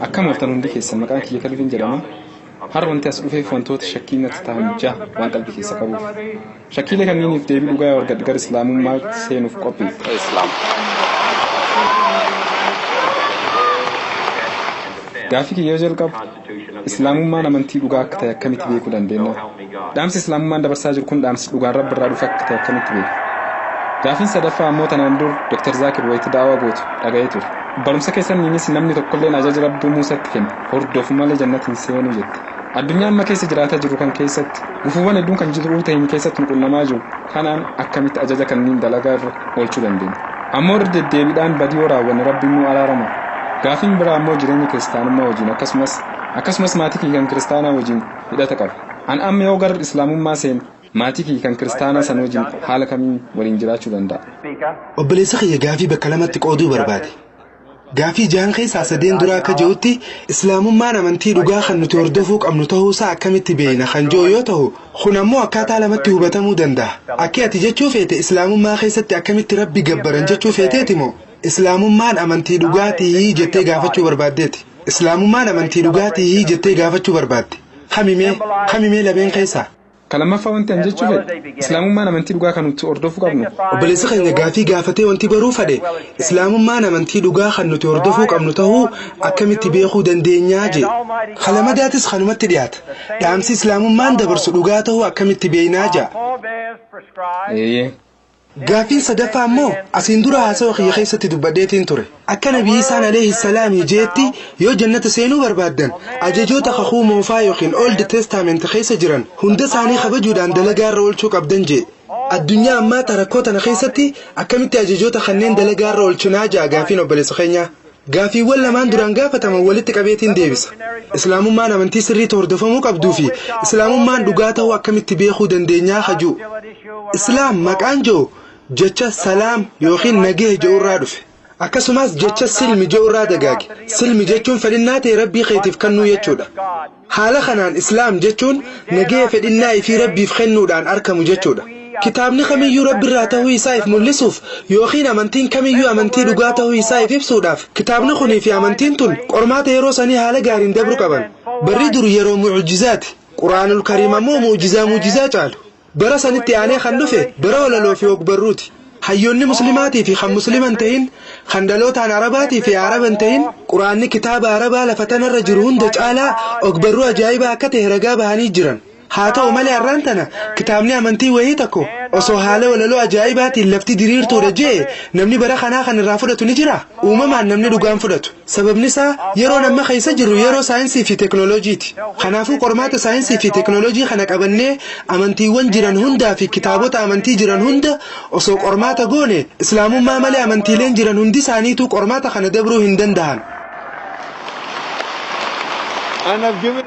Akkam ooltan hundi keessan. Maqaan kiyya Kalviin jedhama. Har'a wanti as dhufeef wantoota shakkii natti ta'an jaha waan qalbii keessa qabuuf. Shakkiilee kanniiniif deebii dhugaa yoo argadhe gara Islaamummaa seenuuf qophii. Islam. Gaaffii kiyya yoo jalqabu, Islaamummaan amantii dhugaa akka ta'e akkamitti beekuu dandeenya? Dhaamsi Islaamummaan dabarsaa jiru kun dhaamsi dhugaan Rabbi irraa dhufe akka ta'e akkamitti beekna? Gaaffiin sadaffaa ammoo tanaan dur Dr. Zaakir wayita daawaa gootu dhaga'ee ture. Barumsa keessaniinis namni tokkolleen ajaja Rabbi Muusatti kenne hordofu malee jannata hin seenuu jette. Addunyaa amma keessa jiraataa jirru kan keessatti gufuuwwan hedduun kan jiruu ta'in keessatti nu qunnamaa jiru kanaan akkamitti ajaja kanneen dalagaa irra oolchuu dandeenya? Ammoo irra deddeebiidhaan badii yoo raawwanne Rabbiin nu araarama. Gaafiin biraa ammoo jireenya kiristaanummaa wajjin akkasumas maatii kiyya kan kiristaanaa wajjin hidhata qaba. An amma yoo gara Islaamummaa seene maatii kiyya kan kiristaanaa san wajjin haala kamiin waliin jiraachuu danda'a? Obboleessa kiyya, gaafii bakka lamatti qooduu barbaade. Gaafii jahan keessaa sadeen duraa akka jirutti, Islaamummaan amantii dhugaa kan nuti hordofuu qabnu ta'uusaa akkamitti beekna kan jiru yoo ta'u, kun ammoo akkaataa lamatti hubatamuu danda'a. Akki ati jechuu feete, Islaamummaa keessatti akkamitti Rabbi gabbaran jechuu feeteeti moo Islaamummaan amantii dhugaatii jettee gaafachuu barbaaddeeti? Islaamummaan amantii dhugaatii jettee gaafachuu barbaadde. Kamimee kamimee lameen keessaa? Ka lammaffaa wanti an jechuu fedhe, Islaamummaan amantii dhugaa kan nuti hordofuu qabnu. Obboleessi keenya gaafii gaafatee wanti baruu fedhe, Islaamummaan amantii dhugaa kan nuti hordofuu qabnu ta'uu akkamitti beekuu dandeenyaa jee. Kalamadaatis kanumatti dhiyaata. Dhaamsi Islaamummaan dabarsu dhugaa ta'uu akkamitti beeknaa jaa. Eeyyee. Gaaffiin sadaffaa immoo asiin dura haasawa kiyya keessatti dubbadheetiin ture. Akka Nabi Isaan alayhi salaamii jeetti, yoo jannata seenuu barbaaddan ajajoota Kakuu Moofaa yookiin Old Testament keessa jiran hunda isaanii kabajuudhaan dalagaa irra oolchuu qabdan jee. Addunyaa ammaa ta rakkoo tana keessatti akkamitti ajajoota kanneen dalagaa irra oolchinaa jaa gaaffiin obboleessa keenyaa. Gaaffiiwwan lamaan duraan gaafataman walitti qabeetiin deebisa. Islaamummaan amantii sirriitti hordofamuu qabduu fi Islaamummaan dhugaa ta'uu akkamitti beekuu dandeenyaa hajuu. Islaam maqaan jiru jecha salaam yookiin nagahe jedhu irraa dhufe. Akkasumas jecha silmi jedhu irraa dagaage. Silmi jechuun fedhinnaa ta'e Rabbii keetiif kennuu jechuudha. Haala kanaan Islaam jechuun nagahe fedhinnaa ifii Rabbiif kennuudhaan arkamu jechuudha. Kitaabni kamiyyuu Rabbi irraa ta'uu isaa if mul'isuuf yookiin amantiin kamiyyuu amantii dhugaa ta'uu isaa if ibsuudhaaf, kitaabni kunii fi amantiin tun qormaata yeroo sanii haala gaariin dabru qaban. Barri dur yeroo mu'ujizaati. Quraanul Kariim ammoo mu'ujizaa mu'ujizaa caalu. Bara sanitti aanee kan dhufe bara walaloo fi ogbarruuti. Hayyoonni Muslimaatii fi kan Muslima hin ta'in, kan dhalootaan Arabaatii fi Araba hin ta'in, Quraanni kitaaba Arabaa lafa tanarra jiru hunda caalaa ogbarruu ajaa'ibaa akka ta'e ragaa bahanii jiran. Haa ta'u malee, har'aan tana kitaabni amantii wayii tokko osoo haala walaloo ajaa'ibaatiin lafti diriirtuudha jee, namni bara kanaa kan irraa fudhatu ni jira? Uumamaan namni dhugaan fudhatu. Sababni isaa yeroon amma keessa jirru yeroo saayinsii fi teeknooloojiiti. Kanaafuu qormaata saayinsii fi teeknooloojii kana qabannee amantiiwwan jiran hundaa fi kitaabota amantii jiran hunda osoo qormaata goone, Islaamummaa malee amantiileen jiran hundi isaaniituu qormaata kana dabruu hin danda'an.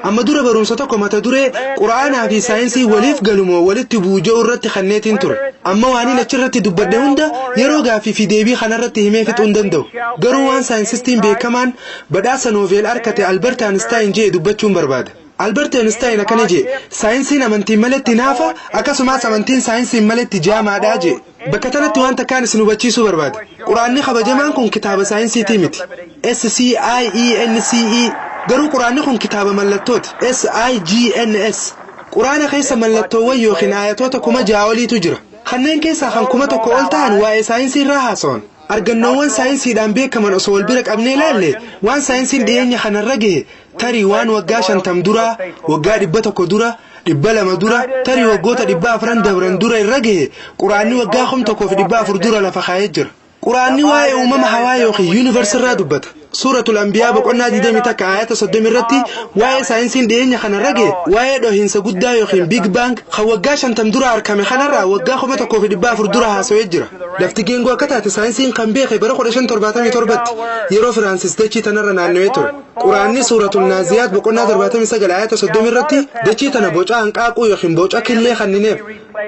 Amma dura barumsa tokko mata duree Qura'aanaa fi saayinsii waliif galu moo walitti bu'u jedhu irratti kanneetiin ture. Amma waaniin achirratti dubbadhe hunda yeroo gaaffii fi deebii kanarratti himee fixuu hin danda'u. Garuu waan saayinsistiin beekamaan badhaasa Nooveel argate Albert Einstein jedhe dubbachuun barbaada. Albert Einstein akkana jedhe: "Saayinsiin amantiin maletti naafa, akkasumas amantiin saayinsiin maletti jaamaadha" jedhe. Bakka tanatti waan takkaan isin hubachiisuu barbaada. Quraanni kabajamaan kun kitaaba saayinsiitii miti. SCIENCE. Garuu Quraanni kun kitaaba mallattooti. SIGNS. Quraana keessa mallattoowwan yookiin ayatoota 6,000 oliitu jira. Kanneen keessaa kan 1000 ol ta'an waa'ee saayinsii irraa haasawan. Argannoowwan saayinsiidhaan beekaman osoo wal bira qabnee ilaalle, waan saayinsiin dhiyeenya kanarra gahe tarii waan waggaa 50 duraa, waggaa 100 dura, 200 dura, tarii waggoota 400 dabran dura irra gahe, Quraanni waggaa 1400 dura lafa kaa'ee jira. Quraanni waa'ee uumama hawaa yookiin universe irraa dubbata. Suuratul Anbiyaa boqonnaa 21 ayata 30 irratti waa'ee saayinsiin dhiyeenya kanarra gahe, waa'ee dhohiinsa guddaa yookiin Big Bang kan waggaa 50 dura argame kanarraa waggaa 1400 dura haasawee jira. Lafti geengoo akka taate saayinsiin kan beeke bara 1577tti yeroo Firaansis dachii tanarra naanna'ee ture. Quraanni Suuratul Naaziyaat boqonnaa 79 ayata 30 irratti dachii tana boca hanqaaquu yookiin boca killee kannineef.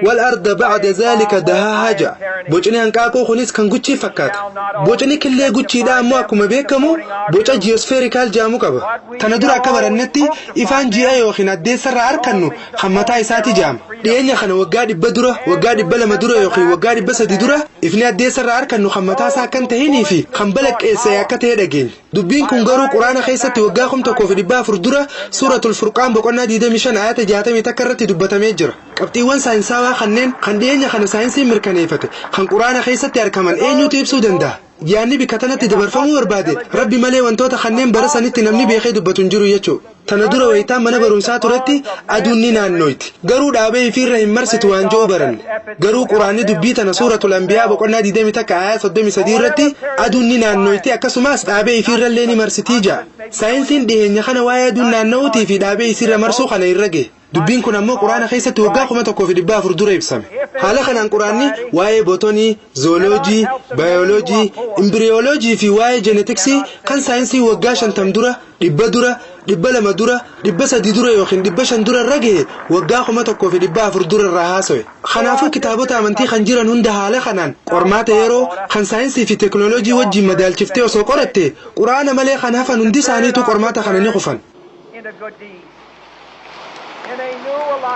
والأرض بعد ذلك دهاها ja'a. Bocni hanqaaquu kunis kan guchii fakkaata. Bocni killee guchiidhaa ammoo akkuma beekamu boca geospherical jedhamu qaba. Tana dura akka barannetti ifaan ji'a yookiin addeessarraa arkannu kan mataa isaati jedhama. Dhiyeenya kana waggaa 100 dura, waggaa 200 dura yookiin waggaa 300 dura ifni addeessarraa arkannu kan mataasaa akka hin tahinii fi kan balaqqeessa'e akka ta'e dhageenya. Dubbiin kun garuu Quraana keessatti waggaa 1400 dura Suuratul Furqaan boqonnaa 25 ayata 61 irratti dubbatamee jira. Qabxiiwwan saayinsaawaa kanneen kan dhiyeenya kana saayinsiin mirkaneeffate kan Quraana keessatti arkaman eenyutu ibsuu danda'a? Yaanni bikka tanatti dabarfamuu barbaade Rabbi malee wantoota kanneen bara sanitti namni beekee dubbatu hin jiru jechuudha. Tana dura wayitaan mana barumsaa turetti aduun ni naannooyti. Garuu dhaabee ifiirra hin marsitu waan je'u baranne. Garuu Quraanni dubbii tana Suuratul Anbiyaa boqonnaa 21 aayaa 33 irratti aduun ni naannooyti akkasumaas dhaabee ifiirrallee ni marsitii ja'a. Saayinsiin dhiheenya kana waa'ee aduun naanna'uutii fi dhaabee isiirra marsuu kana irra gahe. Dubbiin kun ammoo Qur'aana keessatti waggaa 1400 dura ibsame. Haala kanaan Qur'aanni waa'ee botonii, zooloojii, baayoloojii, imbiriyooloojii fi waa'ee jenetiksii kan saayinsii waggaa 50 dura, 100 dura, 200 dura, 300 dura yookiin 500 dura irra gahe waggaa 1400 dura irraa haasawe. Kanaafuu kitaabota amantii kan jiran hunda haala kanaan qormaata yeroo, kan saayinsii fi teknooloojii wajjiin madaalchiftee osoo qorattee, Qur'aana malee kan hafan hundi isaaniituu qormaata kana ni kufan.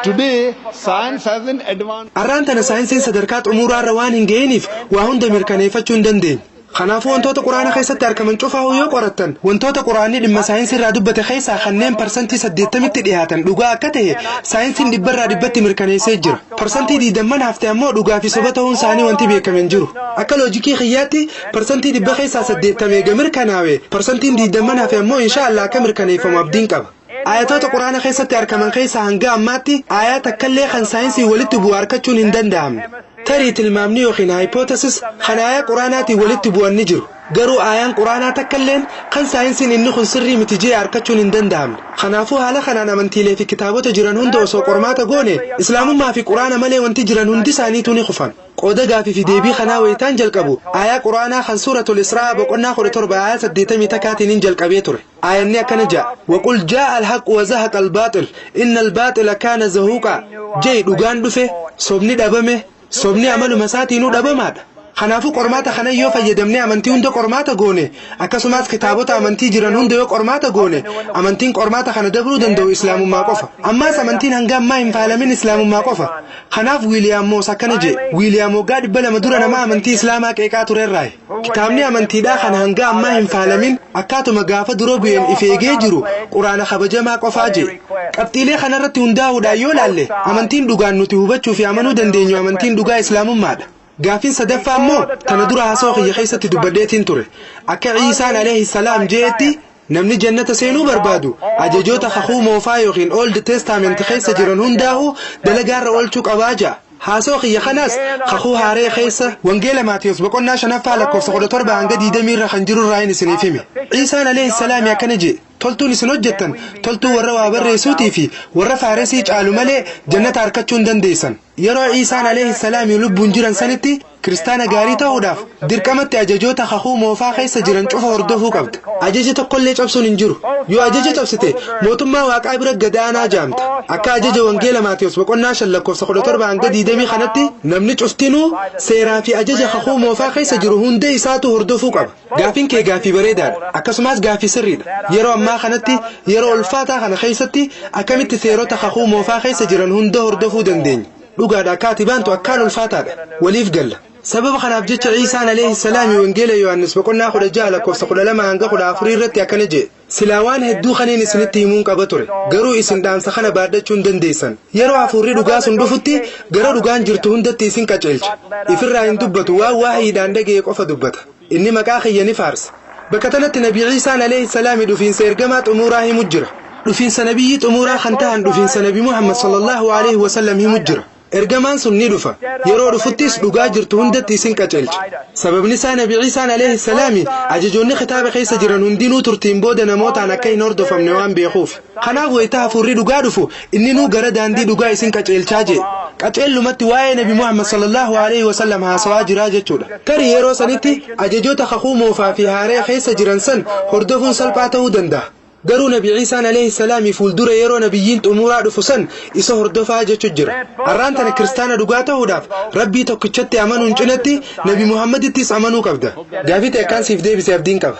Today, science hasn't advanced. Arraan tana saayinsiin sadarkaa xumuraarra waan hin ga'iniif waa hunda mirkaneeffachuu hin dandeenye. Kanaafuu wantoota Quraana keessatti argaman cufaahuu yoo qorattan wantoota Quraanni dhimma saayinsii irraa dubbate keessaa kanneen parsantii 80tti dhiyaatan dhugaa akka ta'e saayinsiin dhibbarraa dhibbatti mirkaneessee jira. Parsantii diidamman hafte ammoo dhugaa fi soba ta'uun isaanii wanti beekame hin jiru. Akka loojikii kiyyaatti parsantii 100 keessaa 80 eega mirkanaawe parsantiin diidamman hafe ammoo insha Allah akka mirkaneeffamu abdiin qaba. Ayatoota Quraana keessatti arkaman keessaa hanga ammaatti aayaa takkallee kan saayinsiin walitti bu'u arkachuun hin danda'amne. Tarii tilmaamni yookiin hypothesis kan aayaa Quraanaatiin walitti bu'an ni jiru. Garuu aayaan Quraanaa takkalleen kan saayinsiin inni kun sirrii miti je'e arkachuun hin danda'amne. Kanaafuu haala kanaan amantiilee fi kitaabota jiran hunda osoo qormaata goone Islaamummaa fi Quraana malee wanti jiran hundi isaaniituu ni kufan. Qooda gaafii fi deebii kanaa wayitaan jalqabu aayaa Quraanaa kan Suuratul Israa boqonnaa 17 aayaa 81 tiinin jalqabee ture. Aayanni akkana ja'a: Waqul jaa'a al-haqqu wa zahaqa al-baaxil, inna al-baaxila kaana zahuuqaa. Je'i dhugaan dhufe, sobni dhabame, sobni amaluma isaatiinuu dhabamaadha. Kanaafuu qormaata kana yoo fayyadamnee amantii hunda qormaata goone, akkasumas kitaabota amantii jiran hunda yoo qormaata goone, amantiin qormaata kana dabruu danda'u Islaamummaa qofa. Ammaas amantiin hanga ammaa hin faalamin Islaamummaa qofa. Kanaaf Wiiliyaam Moos akkana je'e. Wiiliyaam waggaa 200 dura nama amantii Islaamaa qeeqaa turerraayi. Kitaabni amantiidhaa kan hanga ammaa hin faalamin akkaatuma gaafa dura bu'een if eegee jiru Quraana kabajamaa qofaa je'e. Qabxiilee kanarratti hundaa'uudhaan yoo laalle amantiin dhugaan nuti hubachuu fi amanuu dandeenyu amantiin dhugaa Islaamummaadha. Gaaffiin sadaffaa immoo tana dura haasawa kiyya keessatti dubbadheetiin ture. Akka Iisaan alayhi salaam je'etti namni jannata seenuu barbaadu ajajoota kakuu moofaa yookiin Old Testament keessa jiran hundaahu dalagaarra oolchuu qabaa ja'a. Haasawa kiyya kanaas kakuu haaree keessa Wangeela Maatiyos boqonnaa 5ffaa lakkoofsa 17 hanga 20 irra kan jiru irraayin isiniif hime. Iisaan alayhi salaami akkana je'e. Toltuun isin hojjettan toltuu warra waa barreessuutii fi warra Faaresii caalu malee jannata arkachuu hin dandeessan. Yeroo Iisaan alayhi salaami lubbuun jiran sanitti Kiristaana gaarii ta'uudhaaf dirqamatti ajajoota kakuu moofaa keessa jiran cufa hordofuu qabda. Ajaja tokkollee cabsuun hin jiru. Yoo ajaja cabsite mootummaa Waaqaa bira gad aanaa jaamta. Akka ajaja Wangeela Maatewos boqonnaa 5 lakkoofsa 17 hanga 20 kanatti namni cuftinuu seeraa fi ajaja kakuu moofaa keessa jiru hunda isaatu hordofuu qaba. Gaafiin kee gaaffii bareedaadha. Akkasumas gaaffii sirriidha. Yeroo ammaa kanatti yeroo ulfaataa kana keessatti akkamitti seerota kakuu moofaa keessa jiran hunda hordofuu dandeenya? Dhugaadha akka ati baantu akkaan ulfaataadha. Waliif galla. Sababa kanaaf jecha Iisaan alayhi salaami Wangeela Yohaannis boqonnaa 16 lakkoofsa 12 hanga 14 irratti akkana jedhe. Silaa waan hedduu kaniin isinitti himuun qaba ture. Garuu isin dhaamsa kana baadhachuu hin dandeessan. Yeroo hafuurri dhugaa sun dhufutti gara dhugaan jirtu hundatti isin qaceelcha. Ifirraa hin dubbatu waan waahiidhaan dhagaye qofa dubbata. Inni maqaa kiyya ni faarsa. Bakka tanatti Nabi Iisaan alayhi salaami dhufiinsa ergamaa xumuuraa himu jira. Dhufiinsa nabiyyii xumuuraa kan tahan dhufiinsa Nabi Muhammad sallallahu alayhi wasallam himu jira. Ergamaan sun ni dhufa. Yeroo dhufuttis dhugaa jirtu hundatti isin qaceelcha. Sababni isaa Nabi Iisaan alayhi salaami ajajoonni kitaaba keessa jiran hundinuu turtiin booda namootaan akka hin hordofamne waan beekuuf. Kanaaf wayita hafuurri dhugaa dhufu inninuu gara daandii dhugaa isin qaceelchaa jee. Qaceellumatti waa'ee Nabi Muhammad sallallahu alaihi wasallam haasawaa jiraa jechuudha. Tarii yeroo sanitti ajajoota kakuu moofaa fi haaraya keessa jiran san hordofuun salphaa ta'uu danda'a. Garuu Nabi Iisaan alayhi salaami fuuldura yeroo nabiyyiin xumuraa dhufu san isa hordofaa jechu jira. Arraan tana kiristaana dhugaa ta'uudhaaf Rabbii tokkichatti amanuun cinatti Nabi Muhammadittis amanuu qabda. Gaafii ta'e akkaan siif deebise abdiin qaba.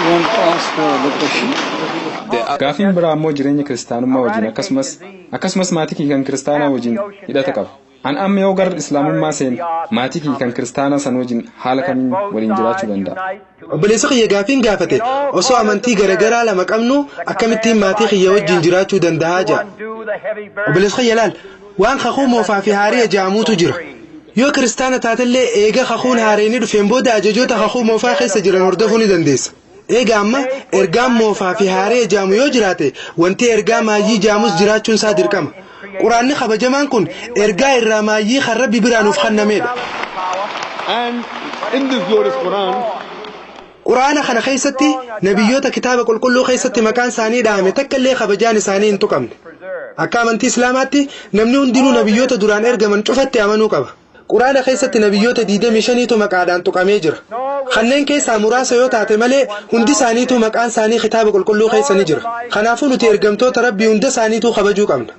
You want to ask the question? The Gaafiin biraa ammoo jireenya kiristaanummaa wajjin akkasumas maatii kiyya kan kiristaanaa wajjin hidhata qaba. An amma yoo gara islaamummaa seene, maatii kiyya kan kiristaanaa san wajjin haala kamiin waliin jiraachuu danda'a? Obboleessa kiyya, gaafiin gaafate osoo amantii garagaraa lama qabnu akkamittiin maatii kiyya wajjin jiraachuu danda'aa jedha. Obboleessa kiyya, laal, waan kakuu moofaa fi haarii ja'amuutu jira. Yoo kiristaana taatellee, eega kakuun haareenii dhufeen booda ajajoota kakuu moofaa keessa jiran hordofuu ni dandeessa. Eega amma ergaan moofaa fi haaree jaamu yoo jiraate, wanti ergaa maayyii jaamus jiraachuun isaa dirqama. Quraanni kabajamaan kun ergaa irraa maayyii kan Rabbi biraa nuuf kennameedha. And in this glorious Quran, Quraana kana keessatti nabiyyoota kitaaba qulqulluu keessatti maqaan isaanii dhahame takka illee kabajaan isaanii hin tuqamne. Akka amantii Islaamaatti namni hundinuu nabiyyoota duraan ergaman cufatti amanuu qaba. Quraana keessatti nabiyyoota 25tu maqaadhaan tuqamee jira. Kanneen keessaa muraasa yoo taate malee hundi isaaniitu maqaan isaanii kitaaba qulqulluu keessa ni jira. Kanaafuu nuti ergamtoota Rabbii hunda isaaniituu kabajuu qabna.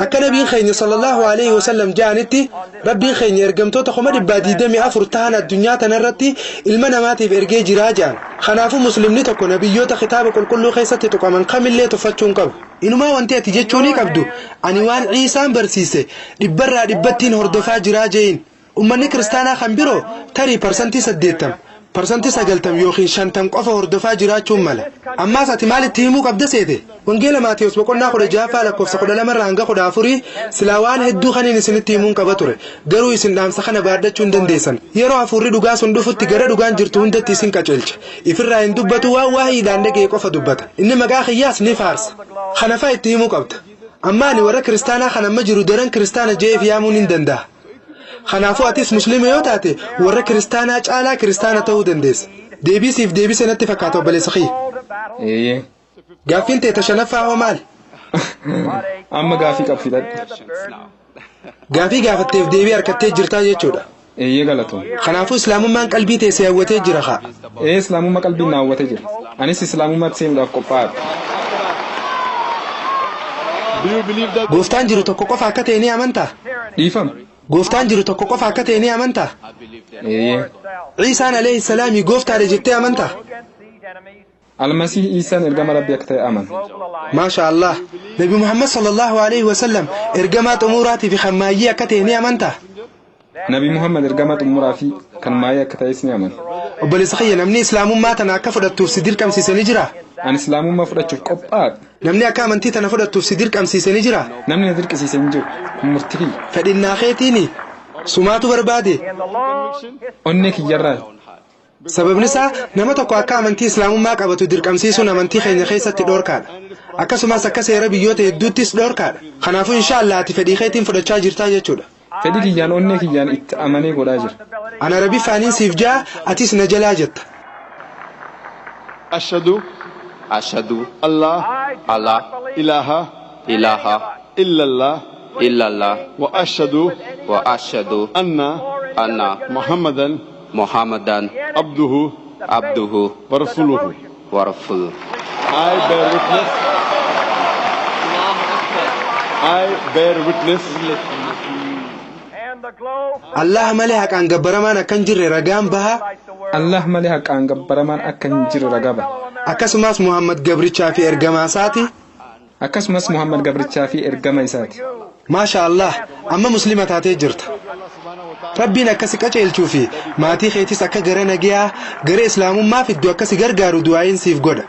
Akka nabiin keenya sallallahu alaihi wasallam ja'anitti, Rabbiin keenya ergamtoota 224,000 ta'an addunyaa tanarratti ilma namaatiif ergee jiraa ja'an. Kanaafuu muslimni tokko nabiyyoota kitaaba qulqulluu keessatti tuqaman kamillee tuffachuu hin qabu. Inumaa wanti ati jechuu ni qabdu, ani waan Ciisaan barsiise dhibbarraa dhibbattiin hordofaa jiraa je'in. Ummanni kiristaanaa kan biroo tarii 80%, 90% yookiin 50 qofa hordofaa jiraachuun mala. Ammaas ati maal itti himuu qabda seete? Wangeela Maatiyos boqonnaa 16ffaa lakkoofsa 12rraa hanga 14. Silaa waan hedduu kaniin isinitti himuun qaba ture. Garuu isin dhaamsa kana baadhachuu hin dandeessan. Yeroo hafuurri dhugaa sun dhufutti gara dhugaan jirtu hundatti isin qajeelcha. Ifirraa hin dubbatu, waan waahiidhaan dhaga'e qofa dubbata. Inni maqaa kiyyaas ni faarsa. Kana fa'a itti himuu qabda. Amma ani warra kiristaanaa kan amma jiru daran kiristaana je'eef yaamuun hin danda'a. Kanaafuu atis musliima yoo taate warra kiristaanaa caalaa kiristaana ta'uu dandeessa. Deebii siif deebise natti fakkaata, obboleessa kiyya. Eeyyee. Gaaffiin teeta shanaffaa hoo maali? Amma gaafii qabu fixadhe. Gaafii gaafatteef deebii harkattee jirtaa jechuudha. Eeyyee, galatoom. Kanaafuu islaamummaan qalbii teessee hawwatee jira haa. Ee, islaamummaa qalbiin na hawwatee jira. Anis islaamummaatti seenuudhaaf qophaa'aadha. Do you believe that Gooftaan jiru tokko qofa akka ta'e ni amantaa? Dhiifama. Gooftaan jiru tokko qofa akka ta'e ni amantaa? Eeyyee. Ciisaan alayhi salaami gooftaadha jettee amantaa? Almasii Iisaan ergama Rabbii akka ta'e amana. Maasha Allah. Nabi Muhammad sallallahu alaihi wasallam ergamaa xumuraatii fi kan maayyii akka ta'e ni amantaa? Nabi Muhammad ergamaa xumuraa fi kan maayii akka ta'es ni amana. Obboleessa kiyya, namni islaamummaa tana akka fudhattuuf si dirqamsiise ni jira? Ani islaamummaa fudhachuuf qophaa'aadha. Namni akka amantii tana fudhattuuf si dirqamsiise ni jira? Namni na dirqisiise hin jiru. Kun murtii kiyya. Fedhinnaa keetiini? Sumaatu barbaade? Onnee kiyyarraa. Sababni isaa nama tokko akka amantii islaamummaa qabatu dirqamsiisuun amantii keenya keessatti dhoorkaadha. Akkasumas akka seera biyyoota hedduuttis dhoorkaadha. Kanaafuu insha Allah ati fedhii keetiin fudhachaa jirtaa jechuudha. Fedhii kiyyaan, onnee kiyyaan itti amanee godhaa jira. Ana Arabiffaanin siif ja'a, atis na jalaa jetta. أشهد أشهد الله الله إله إله إلا الله إلا الله وأشهد وأشهد أن أن محمدا محمدا عبده عبده ورسوله. ورسوله. I bear witness. I bear witness Allah malee haqaan gabbaramaan akka hin jirre ragaan baha. Allah malee haqaan gabbaramaan akka hin jirre ragaa baha. Akkasumas Muhammad gabrichaa fi ergamaa isaati. Akkasumas Muhammad gabrichaa fi ergama isaati. Maasha Allah, amma muslima taatee jirta. Rabbiin akkasi qaceelchuu fi maatii keetis akka gara nagayaa gara islaamummaa fiddu akkasi gargaaru du'aayin siif godha.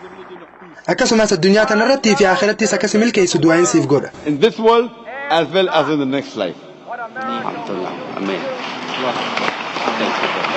Akkasumas addunyaa tanarrattii fi akhirattis akkasi milkeessu du'aayin siif godha. in this world as well as in the next life. Alhamdulillah. Amen. Thank you.